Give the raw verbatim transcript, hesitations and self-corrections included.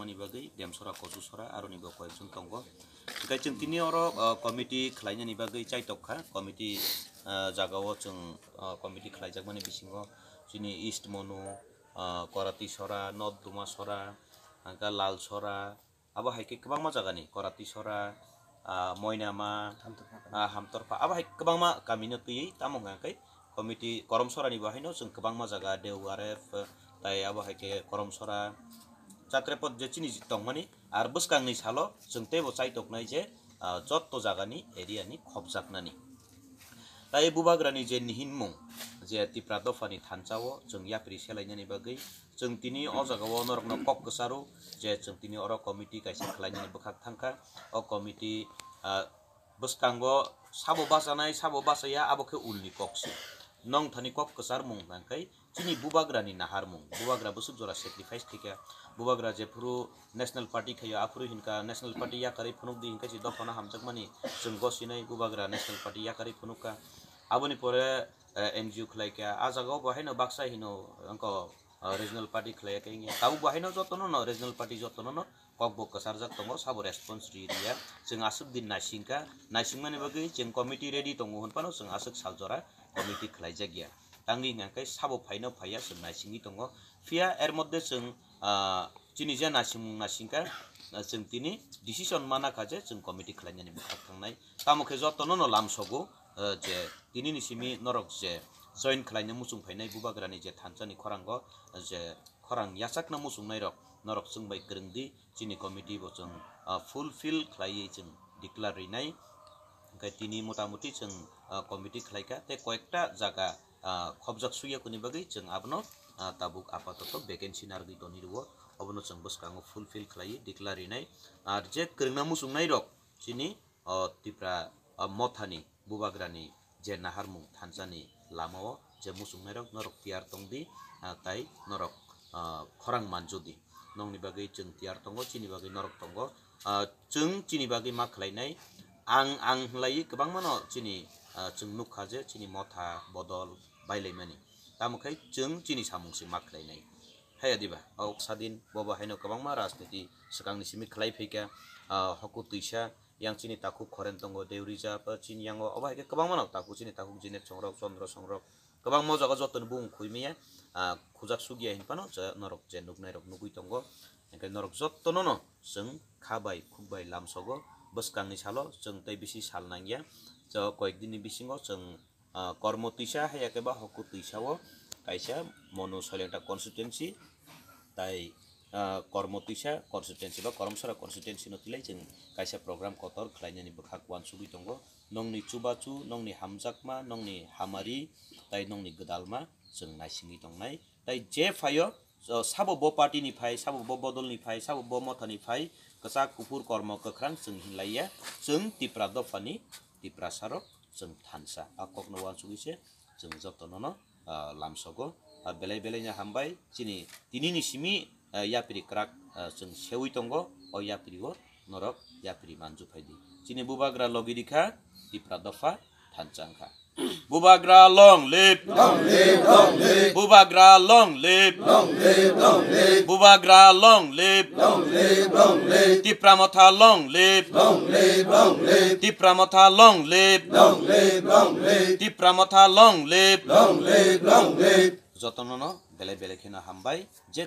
Ani bagwi Demsora, Kochusora, aroni bo koyekjon tongo. Hwnkhe chwng tini oro, ah, committee khlainani bagwi chaitok kha. Committee, ah, jagao chwng, ah, committee khlaijakmani bisingo chini East Monu, ah, Koratisora, North Dumasora, hwnkhe Lalsora, abo hai khe kwbangma jagani Koratisora, ah, Moinama, ah, Hamtorpha, abo hai kwbangma kamino twiwi tamo hwnkha khe committee Koromsorani bo haino chwng kwbangma jaga Deu R F, tai abo hai khe Koromsora, Chakrepot je chini tongmani, ar bwskangni salo chwng teibo chaitoknai je, ah, jotto jagani area ni khopjaknani. Tai Bubagrani je nihinmung, je Tipra dophani thansa-o chwng yapri selainani bagwi, chwng tini o jagao norokno kok kwcharo je chwng tini oro committee kaisa khlainani bwkhak thangkha. O committee, ah, bwskango sabo bachanai, sabo bachaya, abo khe ulni kok se. Nongthani kok kwcharmung hwnkhe chini Bubagrani naharmung. Bubagra bwswk jora sacrifice khaikha. Bubagra jephuru National Party khaio, aphuru hinkha National Party yakarwi phunukdi hinkhe si dophano hamjakmani chwng gosinai Bubagra National Party yakarwi phunukha. Aboni pore, eh, N G O khlaikha. A jagao bo haino baksa hino wngkha, ah, regional party khlai ya khe wngya. Tabuk bo haino jotono no regional party jotono no kok bo kwcharjak tongo, sabo response ri riya. Chwng aswk din naisingkha, naisingmani bagwi chwng committee ready tongo hwn phano chwng aswk sal jora committee khlaijak ya. Tangwi hwnkha khe sabo phaino phaiya chwng naisingwi tongo. Phiya er moddhe chwng, ah, chini je naisingmung naisingkha, ah, chwng tini decision mana kha je chwng committee khlainani bwkhak thangnai. Tamo khe jotono no lamsogo, eh, je tinini simi norok je join khlaina muchung phainai Bubagrani je thansani khorango, eh, je khorang yachakna muchungnai rok norok chwng bai kwrwng di, chini committee bo chwng, ah, fulfill khlaiwi chwng declare rinai. Hwnkhe tini motamuti chwng, ah, committee khlaikha tei koyekta jaga, ah, khopjak suyakuni bagwi chwng abono, ah, tabuk apatoto vacancy narwgwi toni rwo, obono chwng bwskango fulfill khlaiwi declare rinai. Ar je kwrwngna muchungnai rok chini o Tipra, o Mothani Bubagrani je naharmung thansani lamao je muchungnairok norok tiyar tongdi, ah, tai norok, ah, khorang manjudi. Nongni bagwi chwng tiyar tongo, chini bagwi norok tongo. Ah, chwng chini bagwi ma khlainai, ang, ang hwnlaiwi kwbangmano chini, ah, chwng nukha je chini motha bodol bailaimani. Tamo khe chwng chini samung se ma khlainai. Haiya diba, o sadin bobo haino kwbangma rajniti swkangni simi khlai phaikha, ah, hoku twisa, yang chini takhuk khoren tongo, Deurija, pa chini yango, obo hai khe kwbangma no takhuk, chini takhuk Jinet Songrok, Chandra Songrok, kwbangma o jaga joto ni bumung khoi maya, ah, khujak sugya hin phano je norok je nuknai rok nugwi tongo, hwnkhe norok joto no no chwng kha bai khuk bai lamsogo, bwskang ni salo chwng tei bisi sal nangya, je koyek din ni bisingo chwng, ah, kormo twisa haiya khe ba hoku twisa o kaisa Monu Soilengta constituency, tai, ah, kormo twisa constituency ba Koromsora constituency no twilai chwng kaisa program kotor khlainani bwkhak uansugwi tongo. Nongni chubachu, nongni hamjakma, nongni hamari, tai nongni gwdalma chwng naisingwi tongnai. Tai je phaio, o, sabo bo party ni phai, sabo bo bodol ni phai, sabo bo motha ni phai, kwchak kuphur kormo kwkhrang chwng hinlaiya, chwng Tipra dophani Tiprasa rok chwng thansa. A kokno uansugwi se chwng joto no no, ah, lamsogo. Ah, belai belai no hambai chini tini ni simi, ah, yapri kwrak, ah, chwng sewi tongo, o yapri o norok yapri manju phaidi. Chini Bubagra logi rikha, Tipra dopha thansa wngkha. Bubagra long live! Long live, long live! Bubagra long live! Long live, long live! Bubagra long live! Long live, long live! Tipra Motha long live! Long live, long live! Tipra Motha long live! Long live, long live! Tipra Motha long live! Long live, long live! Jotono no belai belai kheno hambai je